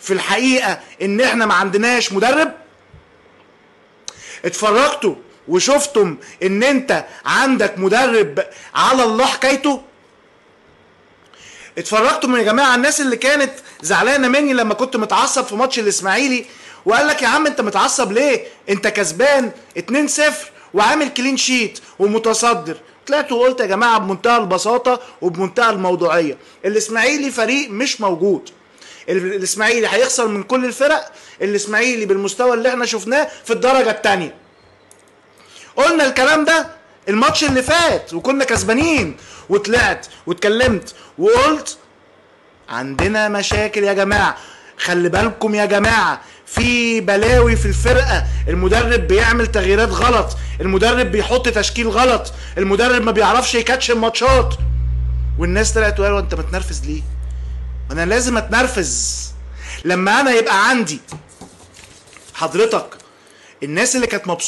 في الحقيقة ان احنا ما عندناش مدرب؟ اتفرجتوا وشفتم ان انت عندك مدرب على الله حكايته؟ اتفرجتم يا جماعة الناس اللي كانت زعلانة مني لما كنت متعصب في ماتش الاسماعيلي وقال لك يا عم انت متعصب ليه؟ انت كسبان 2-0 وعامل clean sheet ومتصدر. طلعت وقلت يا جماعة بمنتهى البساطة وبمنتهى الموضوعية، الاسماعيلي فريق مش موجود. الاسماعيلي هيخسر من كل الفرق، الاسماعيلي بالمستوى اللي احنا شفناه في الدرجة الثانية. قلنا الكلام ده الماتش اللي فات وكنا كسبانين، وطلعت واتكلمت وقلت عندنا مشاكل يا جماعة، خلي بالكم يا جماعة في بلاوي في الفرقة، المدرب بيعمل تغييرات غلط، المدرب بيحط تشكيل غلط، المدرب ما بيعرفش يكاتش الماتشات. والناس طلعت وقالوا انت متنرفز ليه؟ انا لازم اتنرفز لما انا يبقى عندي حضرتك الناس اللي كانت مبسوطة